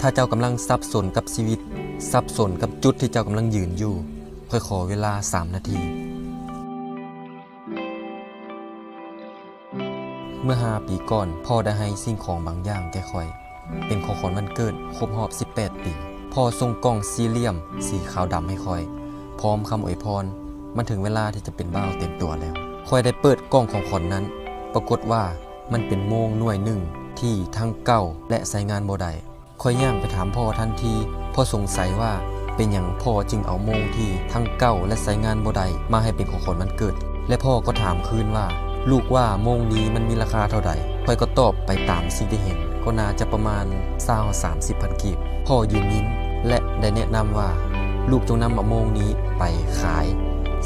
ຖ້າເຈົ້າກຳລັງສັບສົນກັບຊີວິດ, ສັບສົນກັບຈຸດທີ່ເຈົ້າກຳລັງຢືນຢູ່, ຂ້ອຍຂໍເວລາສາມນາທີ. ເມື່ອຫ້າປີກ່ອນ, ພໍ່ໄດ້ໃຫ້ສິ່ງຂອງບາງຢ່າງແກ່ຂ້ອຍ ເປັນຂອງຂວັນວັນເກີດຄົບຮອບສິບແປດປີ. ພໍ່ສົ່ງກ່ອງສີ່ຫຼ່ຽມສີຂາວດຳໃຫ້ຂ້ອຍ ພ້ອມຄຳອວຍພອນ, ມັນເຖິງເວລາທີ່ຈະເປັນບ່າວເຕັມຕົວແລ້ວ. ຂ້ອຍໄດ້ເປີດກ່ອງຂອງຂວັນນັ້ນ, ປາກົດວ່າມັນເປັນໂມ່ງໜ່ວຍໜຶ່ງທີ່ທັງເກົ່າ ແລະ ໃຊ້ງານບໍ່ໄດ້. ຂ້ອຍຍ່າງໄປຖາມພໍ່ທັນທີ, ເພາະສົງໄສວ່າເປັນຫຍັງພໍ່ຈຶ່ງເອົາໂມ່ງທີ່ທັງເກົ່າ ແລະ ໃຊ້ງານບໍ່ໄດ້ມາໃຫ້ເປັນຂອງຂວັນວັນເກີດ, ແລະ ພໍ່ກໍຖາມຄືນວ່າ ລູກວ່າໂມ່ງນີ້ມັນມີລາຄາເທົ່າໃດ? ຂ້ອຍກໍຕອບໄປຕາມສິ່ງທີ່ເຫັນ, ກໍໜ້າຈະປະມານຊາວສາມສິບພັນກີບ. ພໍ່ຢືນຍິນ ແລະ ໄດ້ແນະນຳວ່າ ລູກຈົ່ງນຳເອົາໂມ່ງນີ້ໄປຂາຍ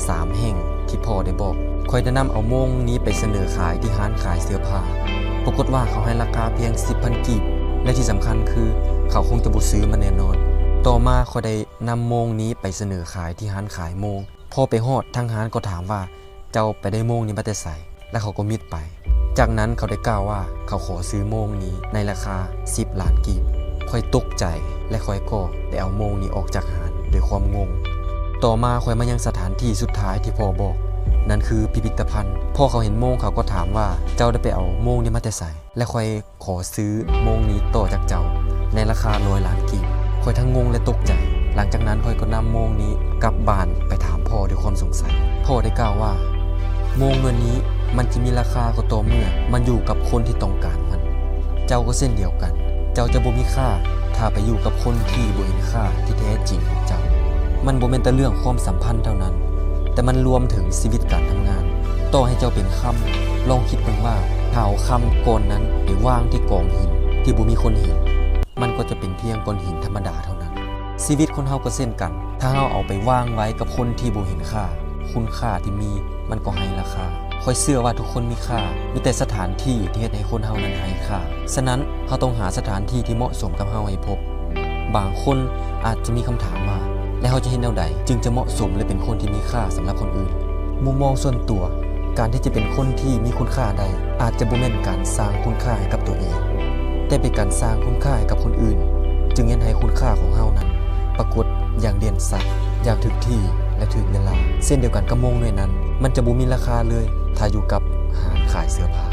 ສາມແຫ່ງທີ່ພໍ່ໄດ້ບອກ. ຂ້ອຍໄດ້ນຳເອົາໂມ່ງນີ້ໄປສະເໜີຂາຍທີ່ຮ້ານຂາຍເສື້ອຜ້າ. ປາກົດວ່າເຂົາໃຫ້ລາຄາພຽງສິບພັນກີບ ແລະ ທີ່ສຳຄັນຄືເຂົາຄົງຈະບໍ່ຊື້ມັນແນ່ນອນ. ຕໍ່ມາຂ້ອຍໄດ້ນຳໂມ່ງນີ້ໄປສະເໜີຂາຍທີ່ຮ້ານຂາຍໂມ່ງ. ພໍໄປຮອດ, ທາງຮ້ານກໍຖາມວ່າ ເຈົ້າໄປໄດ້ໂມ່ງນີ້ມາແຕ່ໃສ? ແລະ ເຂົາກໍມິດໄປ. ຈາກນັ້ນເຂົາໄດ້ກ່າວວ່າເຂົາຂໍຊື້ໂມ່ງນີ້ໃນລາຄາສິບລ້ານກີບ. ຂ້ອຍຕົກໃຈ ແລະ ຂ້ອຍກໍໄດ້ເອົາໂມ່ງນີ້ອອກຈາກຮ້ານດ້ວຍຄວາມງົງ. ຕໍ່ມາຂ້ອຍມາຍັງສະຖານທີ່ສຸດທ້າຍທີ່ພໍ່ບອກ, ນັ້ນຄືພິພິດຕະພັນ. ພໍເຂົາເຫັນໂມ່ງ ເຂົາກໍຖາມວ່າ ເຈົ້າໄດ້ໄປເອົາໂມ່ງນີ້ມາແຕ່ໃສ? ແລະ ຂ້ອຍຂໍຊື້ໂມ່ງນີ້ຕໍ່ຈາກເຈົ້າໃນລາຄາຮ້ອຍລ້ານກີບ. ຂ້ອຍທັງງົງ ແລະ ຕົກໃຈ. ຫຼັງຈາກນັ້ນຂ້ອຍກໍນຳໂມ່ງນີ້ກັບບ້ານໄປຖາມພໍ່ດ້ວຍຄວາມສົງໄສ. ພໍ່ໄດ້ກ່າວວ່າ ໂມ່ງໜ່ວຍນີ້ມັນຈະມີລາຄາກໍຕໍ່ເມື່ອມັນຢູ່ກັບຄົນທີ່ຕ້ອງການມັນ. ເຈົ້າກໍເຊັ່ນດຽວກັນ, ເຈົ້າຈະບໍ່ມີຄ່າຖ້າໄປຢູ່ກັບຄົນທີ່ບໍ່ເຫັນຄ່າທີ່ແທ້ຈິງຂອງເຈົ້າ. ມັນບໍ່ແມ່ນແຕ່ເລື່ອງຄວາມສຳພັນເທົ່ານັ້ນ, ແຕ່ມັນລວມເຖິງຊີວິດການທຳງານ. ຕໍ່ໃຫ້ເຈົ້າເປັນຄຳ, ລອງຄິດເບິ່ງວ່າ ຖ້າເອົາຄຳກ້ອນນັ້ນໄປວາງທີ່ກອງຫີນທີ່ບໍ່ມີຄົນເຫັນ, ມັນກໍຈະເປັນພຽງກ້ອນຫີນທຳມະດາເທົ່ານັ້ນ. ຊີວິດຄົນເຮົາກໍເຊັ່ນກັນ, ຖ້າເຮົາເອົາໄປວາງໄວ້ກັບຄົນທີ່ບໍ່ເຫັນຄ່າ, ຄຸນຄ່າທີ່ມີມັນກໍໄຮ້ລາຄາ. ຂ້ອຍເຊື່ອວ່າທຸກຄົນມີຄ່າ, ມີແຕ່ສະຖານທີ່ທີ່ເຮັດໃຫ້ຄົນເຮົານັ້ນໄຮ້ຄ່າ. ສະນັ້ນ, ເຮົາຕ້ອງຫາສະຖານທີ່ທີ່ເໝາະສົມກັບເຮົາໃຫ້ພົບ. ບາງຄົນອາດຈະມີຄຳຖາມວ່າ ແລ້ວເຮົາຈະເຮັດແນວໃດຈຶ່ງຈະເໝາະສົມ ແລະ ເປັນຄົນທີ່ມີຄ່າສຳລັບຄົນອື່ນ? ມຸມມອງສ່ວນຕົວ, ການທີ່ຈະເປັນຄົນທີ່ມີຄຸນຄ່າໄດ້ ອາດຈະບໍ່ແມ່ນການສ້າງຄຸນຄ່າໃຫ້ກັບຕົວເອງ, ແຕ່ເປັນການສ້າງຄຸນຄ່າໃຫ້ກັບຄົນອື່ນ, ຈຶ່ງເຮັດໃຫ້ຄຸນຄ່າຂອງເຮົານັ້ນປາກົດຢ່າງເດັ່ນຊັດ, ຢ່າງຖືກທີ່ ແລະ ຖືກເວລາ. ເຊັ່ນດຽວກັນກັບໂມງໜ່ວຍນັ້ນ, ມັນຈະບໍ່ມີລາຄາເລີຍ ຖ້າຢູ່ກັບຮ້ານຂາຍເສື້ອຜ້າ.